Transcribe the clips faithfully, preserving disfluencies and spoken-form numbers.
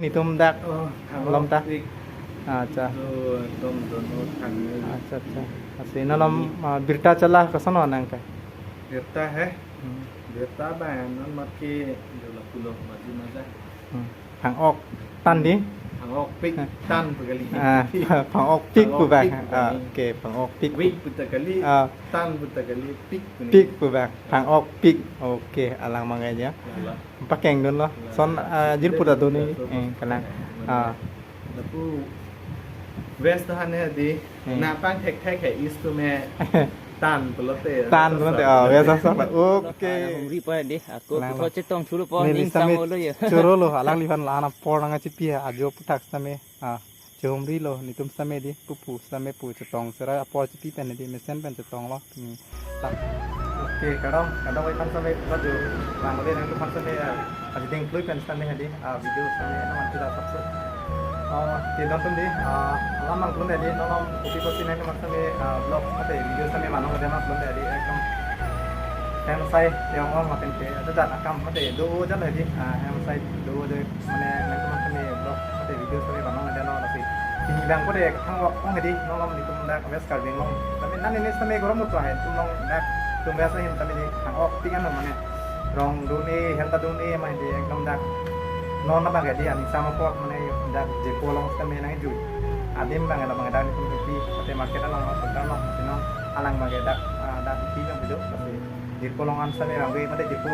Netum dak Oh, Thang-ok lom ta? Pik. Acha. Lo, dom dono thang. Acha, acha. Lasi non lom, ah, birta chala koson nang ke? Birta hai? Hmm. Birta ba non mat ke jo lapulo maji maja. Hmm. Thang-ok tan di? Thang-ok pik tan pu kali. Ah, Thang-ok pik pu Thang-ok bang. Pik pu Ah, kali. Oke, Thang-ok pik. Wik pu ta kali. Ah. Tan pu ta kali, pik pu ni. Pik pu bang. Thang-ok pik. Oke, alang mangai ya. Lala. Pakeng dun lo. Lala. Son, ah, jirpo ta dun ni. Eh, kalang. Ah. Lapu West han he di. Hmm. Nangpang thek thek he east me tan pulote. Tan pulote. Oh, biasa salah. Oke. Humri pa di. Ako Nang puthot lo. Chetong churu po Neli ning same sang olo ya. Churu lo, alangliphan la-an apor nangkachipi ajo aphuthak same. Ah, chehumri lo, netum same di, pupu same pu chetong sera apor chipi pen di, mesen pen chetong lo. Hmm. Ta. Oke, kardom, kardom aphan same, baju, bang, udah nangtum aphan same, ah, aji ding plui pen same hadi, ah, video same, nama tidak sabsu. Oh, ti nonton di, ah, alam mang plun di, non kopi kosi nangtum aphan same, ah, vlog, mate, video same manong dia mang plun di, ekdom. Hem sai, yang on makin ke, ada dat akam, mate, do jat di, ah, hem sai, do de, mane, nangtum aphan same, vlog, mate, video same manong dia lo, lasi. Ini bang ko de, Thang-ok ong di, non netum dak, West Karbi Anglong. Tapi nan ini same gorom mutu hai, tum long dak, tum biasa hin, tapi di Thang-ok tingan lo mane. Rong dun e, hel ta dun e, mane di ekdom dak. Non abang ke di ani sama po mane dak jirpo along same nangkejui. Adim abang ke la abang ke dak netum di, pate market along lo, hotel lo, sino alang abang ke dak, ah, dak di nang bido, tapi jirpo along an same abang ke, mate jirpo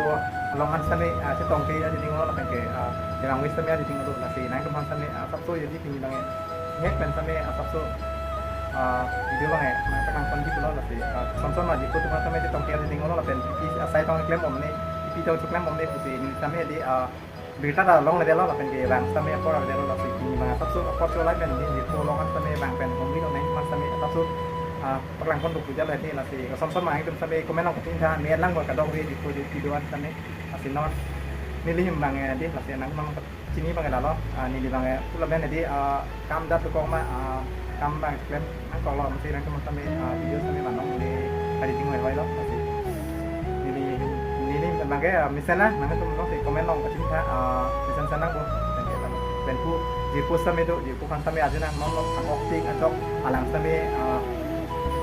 along an same, ah, chetong ke aji ding lo, abang ke, ah, abang ke same aji ding lo, lasi nangtum aphan same, ah, sabsu jadi pini abang ke. Ngek pen same asapso, ah, video abang eh, nangpaklang ponji pulo lasi, ah, son son ma jirpo atum aphan same chetong ke aji ding lo lapen pipi asai tong klem bomne, pipi tong choklem bomne pusi neli same di, ah, birta ta longle lo lapen ke bang same apor lo lasi pini abang asapso apor cholai pen di jirpo along an same bang pen humri lo nang aphan same asapso, ah, paklang pon duk puja lasi lasi son son ma nangtum same comment along kating tha me lang ko kadok ri jirpo di video an same lasi non neli him abang eh di lasi nang mang chini abang lalo, ah, neli abang, eh, pula ben di, ah, kam dat tukong ma, ah, kam abang klem, ang kolo mesti nangtum same, ah, video same manong di kali ting wai wai lo, pasti. Neli, neli abang, ah, mesen na, nangtum nong si comment along kachin tha, ah, mesen sana bo, pen pu, jirpo same do, jirpo aphan same aji nang non lo, Thang-ok ting achok, alang same, ah,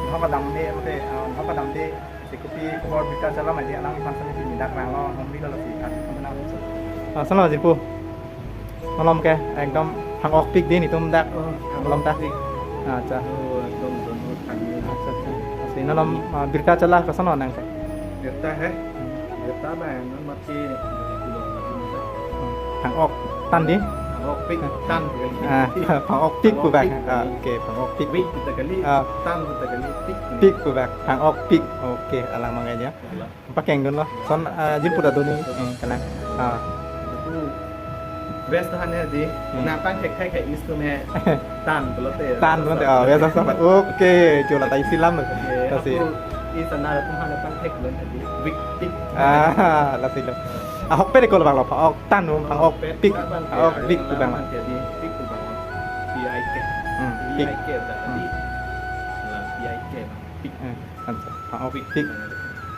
nahok kedam di, mate, ah, nahok kedam di, si kopi kobor birta chala ma di alangliphan same pini dak rang lo, humri lo lasi, ah, kamu nang. Ah, sana jirpo. Malom ke, ekdom Thang-ok pik di netum dak. Oh, Thang-ok pik. Malom ta? Acha. Oh, ekdom dono thang ni. Acha, acha. Lasi non lom, ah, birta chala koson nang ke? Birta hai? Hmm. Birta ba non mat ke Thang-ok tan di? Thang-ok pik tan pu kali. Ah, Thang-ok pik pu bang. Thang-ok pik pu kali. Ah, oke, Thang-ok pik. Wik pu ta kali. Ah. Tan pu ta kali. Pik pu ni. Pik pu bang. Thang-ok pik. Oke, alang mangai ya. Lala. Pakeng dun lo. Son, ah, jirpo ta dun ni. Eh, kalang. Ah. Lapu West han he di. Hmm. Nangpang thek thek he east me tan pulote. Tan pulote. Oh, biasa salah. Oke, cula ta isi lam. Oke, lasi. Aku east na latum aphan pang thek lo di. Wik pik. Ah, lasi lo. Ahok pe di kolo bang lo, Thang-ok tan lo, Thang-ok pik. Thang-ok pik. Thang-ok pik pu bang. Di pik pu bang. P I K. Hmm, pik. P I K ta di. Hmm. Lah, P I K bang. Pik. Eh. Acha, Thang-ok pik.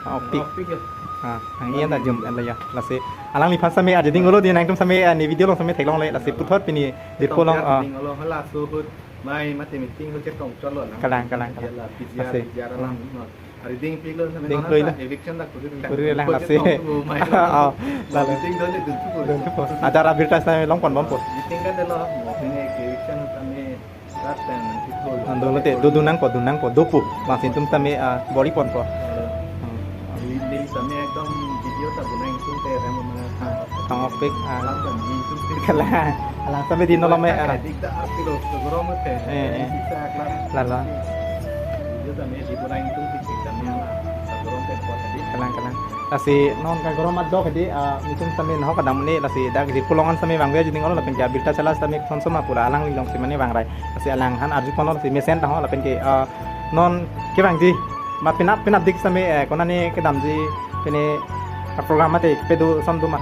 Thang-ok pik. Thang-ok pik ya. Ah, ang iya ta jum, ala ya. Lasi, alangliphan same aji ding lo di nangtum same, ah, ne video along same theklongle. Lasi puthot pini jirpo along, ah. Ding lo hala suhut. Mai mate meeting lo chetong chot lo lang. Kalang, kalang, kalang. Jala, P G R, lasi. P G R alam, hmm, no. Ari ding pik lo same ding non pik lo. Eviction dak kudu lang. Kudu lang, kudu lasi. Chetong tu mai. Oh, lalo. Meeting dole dun tu. Dun tu. Ajar abirta same long pon bompo. Meeting ka de lo. Mo pine eviction same Rat pen ithul. Ando lote, do dunang po, dunang po, do po. Bang si netum same, ah, bor-i ponpo. Halo. Hmm. Neli, neli same ekdom video ta bunang itum te rem mana. Ah, Thang-ok pik, ah. Alam kan ni itum te. Kalang, alang same di nolom, eh, ah. Dik ta arti lo, segoro mo te. Eh, eh. Sisa kelas. Lalo. Video same di bunang itum te, same ala. Segoro te po tadi. Kalang, kalang. Lasi non kagorom adok di, ah, netum same nahok kedam ni, lasi dak jirpo along an same bang aji ding lo lapen ke abirta chala same son son ma pura alanglilong si mane bang rai. Lasi alang aphan arju kono lasi mesen ta ho lapen ke, ah, non kevangji ma penap penap dik same, eh, konane kedamji pine, ah, program mate kedo son do ma.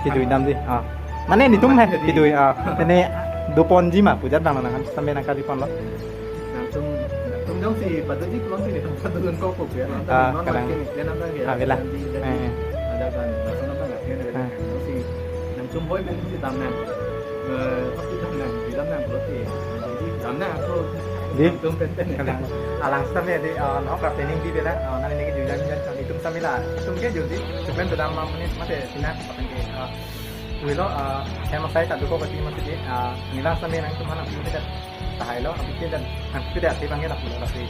Kejui damji, ah. Mane netum he, kejui, ah. Mane do ponji ma pu jat bang nang aphan same nangkarju ponlo. Nangtum, nangtum jongsi paduji pulote netum padun kok kok ya. Ah, kalang. Nangtum makin dia nang ya. Ah, bila. Nanti jadi, eh, eh, ada kan, langsung apa nggak ya, dari, ah, nangtum si, nangtum Tum hoi pen si dam nang. Eh, tapi dam nang, di dam nang, berarti. Di dam nang, aku Di? Tum pen pen. Kalang. Alang sitame di, eh, no, ka training di bela, eh, nang ini di dan dan kami tum sitame la. Tum ke jodi, cuman sudah lima menit mati, sina, pakai ke, eh, wilo, eh, saya masai tak duko kati masih di, eh, ngilang sitame nangtum anak tum kita. Tahai lo, tapi kita, tapi kita, tapi bang kita pulang, tapi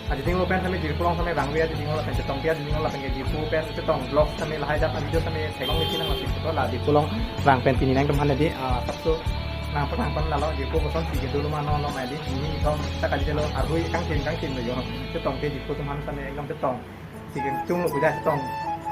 Aji dinglo pen sitame Diphu along sitame bang via aji dinglo lapen chetong via aji dinglo lapen ke Diphu pen chetong vlog sitame lahai jat video sitame theklong isi nang masih ko la Diphu along bang pen pini nangtum aphan di, ah, sabso nang pernang pen lalo Diphu koson si kedo luma no no mai di ini itom ta kali lo arhui kangtin kangtin lo yo chetong ke Diphu atum aphan sitame ekdom chetong si kengtung lo kuda chetong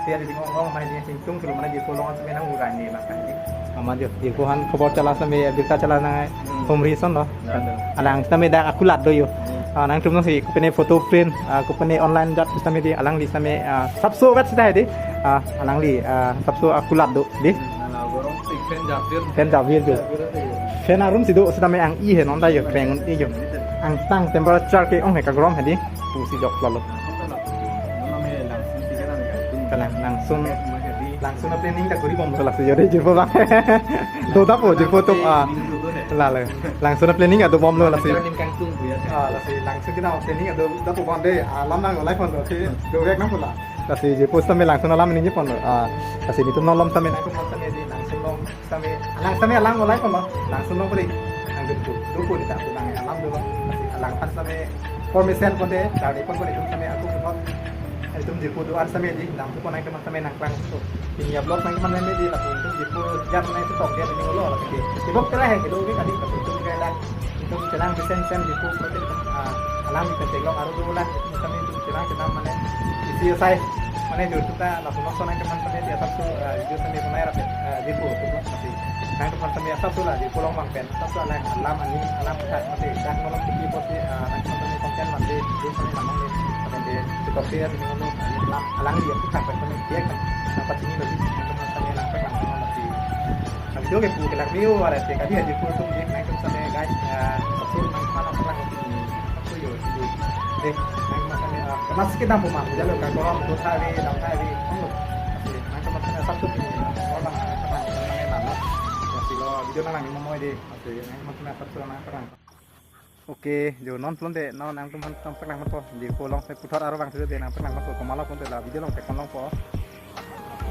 si aji ding ong ong mai di singtung silo mana Diphu along sitame nang urai ni lah kan di. Ama jo Diphu aphan khobor chala sitame birta chala nang Hmm. humri ason lo. Ya, ya. Alang sitame dak akulat do yo. Hmm. Ah, nangtum si kopine photo print, ah, kopine online jat sitame di alangli sitame, ah, sabso vet sita di. Ah, alangli, ah, sabso akulat do di. Nah, gorong si fan Javier. Fan Javier jo. Javier aja ya. Fan arum si do sitame ang-i he non ta yo, kreng un-i yo. Angtang temperature ke ong he kagrom he di. Pusi jok lalo. Kalang langsung na planning ta kuri bomlo lasi jore jirpo bang. Do ta po jirpo atum, ah. Lalo. Langsung na planning ado bomlo lasi. Kangtung bu ya. Ah, lasi langsung kita planning ado ta po bang de, ah, alam nang live on si do vek nang pula. Lasi jirpo sitame langsung alam ini pon. Ah, lasi nitum nolom sitame nangtum sitame di langsung long. Sitame, alang sitame alang olai kono, langsung nong puri. Nang dupu, dupu ni tak pulang alam dulu. Alang aphan sitame formation kote, dari pon kote sitame aku puthot. Itum Diphu do-an sitame di, dam tu konai teman sitame nangklang tu. Ini ya vlog nang teman sitame di, lapu itum Diphu jam nang tu tok dia ini ulo lapu di. Diphu telah he, gitu, oke, tadi lapu itum kayak dah. Itum chelang besen sen Diphu kote, ah, alang di penting lo, aru dulu lah. Sitame itum chelang chelang mane, isi sai. Mane jur kita lapu nokson nang teman sitame di atas tu, ah, jur sitame punai rapet, ah, Diphu, tu, tapi. Nang teman sitame asap tu la, Diphu along bang pen. Asap tu alang alam ani, alam kita mati. Dak nolong kita pasti, ah, nang teman sitame konten mati. Dia sitame namang ni. Tapi dia, kita pasti ya, ini ngomong, alang, alang dia, kita pen, pen, dia kan. Dapat sini lagi, nang teman sitame alang pen, alang mati. Nah, video ke bu, kelak view, ada sih, kali aja Diphu tu, dia naik tu sitame, guys, ah, betul, nang teman alang, alang, aku yo, yo. Deh, nang teman sitame, ah, masih kita mau mah, jalo, kalau orang tu tadi, dah tadi, oh, masih, nang teman sitame asap tu, ini, orang, orang, orang, orang, masih lo, video nang, nang, mau, mau, deh. Oke, jo non pulote non nangtum aphan nangpaklang ponpo. Diphu along si puthot arlo bang si de nangpaklang ponpo. Komat lo pulote la video along pekon longpo.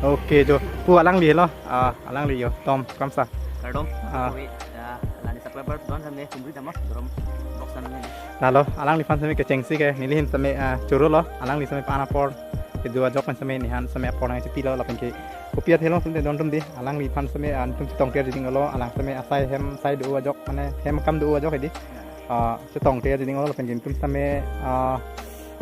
Oke, jo pu alangli helo. Ah, alangli yo. Tom, kamsa. Kardom. Ah. Kopi, ya, lani subscriber don samne kumbri dama. Dorom box samne. Lalo, alangliphan sitame kechengsi ke neli ahin sitame, ah, choro lo. Alangli sitame pan apor kedo ajok pen sitame nehan sitame apor nangchipilo lapen ke kopi athe lo pulote don atum di. Alangliphan sitame, ah, nangtum chetong ke aji ding lo. Alang sitame asai hem sai do ajok mane hem akam do ajok hedi. Ah, chetong ke aji ding lo lapen ke nangtum sitame, ah,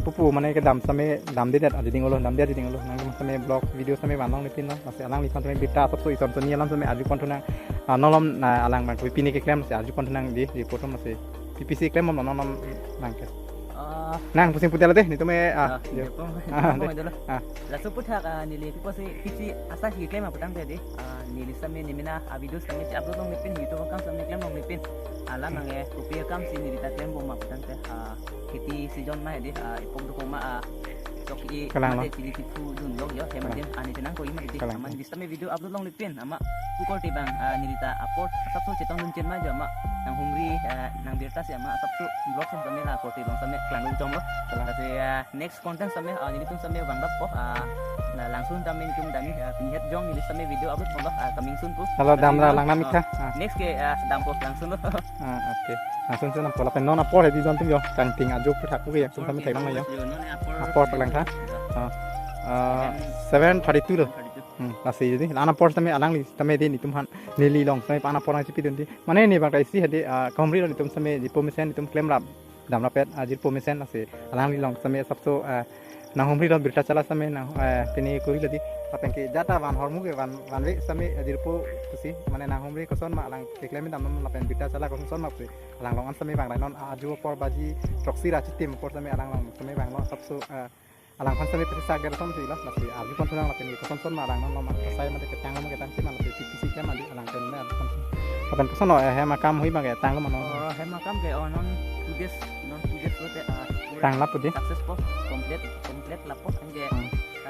pupu mane kedam sitame damdedet aji ding lo, damde aji ding lo. Nangtum sitame vlog video sitame van longle pin lo. Lasi alangliphan sitame birta asap so isom soni alam sitame arju pon thu nang, ah, nolom na alang bang pini keklem si arju pon thu nang di, di poto masi. P P C klem bom nolom nang ke. Ah. Nang pusing putih lah deh, nitum e, ah, Ah, yo. Diphu. Ah, Diphu deh. Dulu. Ah. Laso aputhak, ah, neli Diphu si P P C asai si klem aputangte deh. Ah, neli sitame nemena, ah, video sitame si upload longle pin, YouTube akam sitame klem longle pin. Alam Hmm. nange, kopi akam si neli ta klem bom aputangte. Ah, kheti season ma deh, ah, ipok do koma, ah, chok i, Kalang mate lo. Chili Diphu dun lok yo, hem Kalang. Adin, ani chenang ko ima deh. Kalang. Aman sitame video upload longle pin, ama pukor tebang, ah, neli ta apor, asap so chetong dun chen ma jo ama, nang humri, ah, nang birta si ama, asap so vlog sitame la korte long sitame klang dun chom lo. Kalang. Lasi, ah, next content sitame, ah, nelitum sitame vangdap po, ah, na langsung sitame nelitum dami, ah, pini het jong neli sitame video upload po lo, ah, coming soon po. Halo, lasi dam la non, lang nam ah, ikha. Ah. Next ke, ah, dampo langsung lo. Ah, oke. Langsung si dampo lapen non apor hedi don atum yo. Kangting ajo aputhak ke ya. Sum sitame thek nang yo. Yo, non apor. Apor palang tha. Ya. Ah. Ah, seven thirty-two lo. Thirty-two. Hmm, lasi jadi. Lan apor sitame alangli sitame di nitum aphan neli along sitame pan apor nangchipidun di. Mane ne bang kaisi hedi, ah, kahumri lo nitum sitame Diphu mesen nitum klem rap. Dam rapet, ah, jirpo mesen lasi. Alangli along sitame asap so, ah, nanghumri lo birta chala sitame nang, ah, pini kuri lo di. Lapen ke jata van hormu ke van, van ve sitame, ah, jirpo pusi. Mane nanghumri koson ma alang keklem dam non lapen birta chala koson ma pusi. Alang along an sitame vang lai non, ah, ajo apor baji throksi ra chitim apor sitame alang along sitame vanglo asap so, ah, alangphan sitame pesi sager som si lo, lasi arju pon thu nang lapen koson son ma alang non ma asai mate ketang ma ketang si ma lapen P P C ke ma di alang pen arju pon thu. Lapen koson lo, eh, hem akam hui bang ketang lo ma non. Oh, hem akam ke, oh, non two days, non two days lo te, ah, pura Tang lapu di? Success po, complete, complete lapo, anke, Hmm.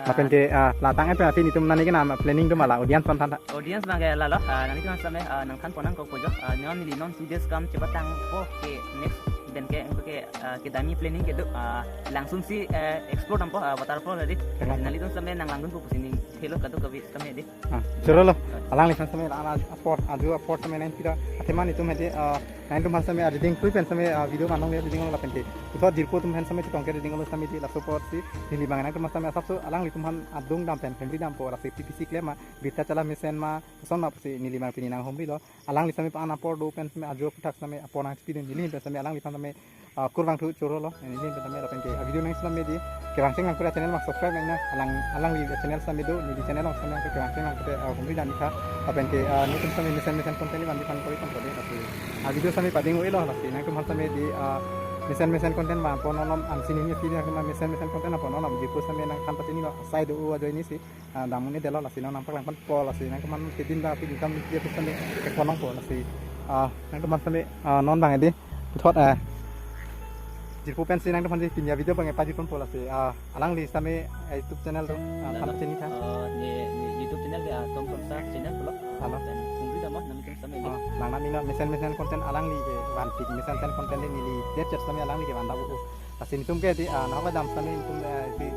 Lapen ke, ah, latang epe api nitum nani ke nama planning do mala audience pan than tha. Audience bang ke lalo, ah, nangtum same, ah, nangthan ponang ko pujo, ah, non neli non two days kam chepatangpo ke next pen ke, ke, ah, kedamji planning kedo, ah, langsung si, eh, explore dampo, ah, waterfall tadi. Tengah. Nanglitum same nanglangdunpo pusi ning thelo kadokave same dei. Ah, choro lo. Alangliphan same la-an apor, ajo apor same nangpida. Athema nitum hedi, ah, nangtumphan same, ah, reading tui pen same, ah, video manong ya reading lapen ke. Puthot jirpo atumphan same chetong ke reading lo same dei laso apor si. Neli bang nangtum same asapso alanglitumphan adung dam pen humri dampo, lasi P P C klem ma, birta chala mesen ma, koson ma pusi neli bang pini nanghumrilo. Alangli same pa-an apor do pen same ajo aphuthak same apor nangchipidun, neli pen same alangliphan same, ah, kurvangthu, choro lo. Neli pen same lapen ke, ah, video nang same dei, kevang cheng nang kura channel ma subscribe nang na, alang, alangli channel same do, neli channel along same ke kevang cheng nang kura, ah, humri dam ikha, lapen ke, ah, nitum same mesen mesen content ni bang dei phan kori pon kori, lasi, ah, video same pading oi lo, lasi nangtumphan same dei, ah, mesen mesen content ma pon onom, ansi nini pini nangtum mesen mesen content ma pon onom, jirpo same nangthan pachini lo, asai do u ajoine si, ah, dam un-edetlo, lasi non nangpaklangponpo, lasi nangtumphan kedin da pini kam dia pusi same kekonongpo, lasi, ah, nangtumphan same, ah, non bang dei, puthot, ah, jirpo pensi nangtumphan dei pini avideo bang pajutponpo, lasi, ah, alangli same, eh, YouTube channel do, ah, than pachini tha. Eh, ne, ne YouTube channel ke, ah, Tom Tomsa channel pulo. Halo. Lapen humri dam ma, nangtum same dei. Ah, nang nami non mesen mesen content alangli kevanpik, mesen mesen content dei neli det chet same alangli kevan dam u. Lasi nitum ke dei, ah, nahok dam same nitum, eh, dei,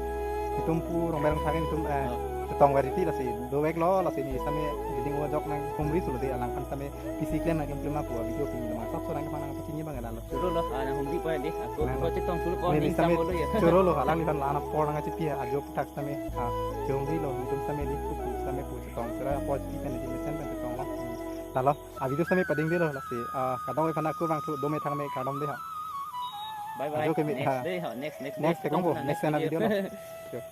nitum pu rong berong thang nitum, eh, chetong veriti, lasi dovek lo, lasi neli same reading ajok nanghumri sulo dei, alangphan same P P C klem nangklem ma pu avideo pini lo ma asapso nangphan nangpachini bang lalo. Choro lo, ah, nanghumri pa dei, ako, nang, ako chetong sulo ko neli ning same chamo lo ya. Choro lo, alangliphan la-an apor nangchipi ajo aphuthak same, ah, chehumrilo, nitum same dei, pupu same pu chetong, sera apor chipi pen dei mesen pen chetong lo. Lalo, ah, video same pading dei lo, lasi, ah, kadokave aphan kurvangthu, dome thangme kardom dei ha. Bye bye. Ajo ke mi, next ha, day ha, next, next, next day. Tekong po, next, next na video lo. Video. Sure.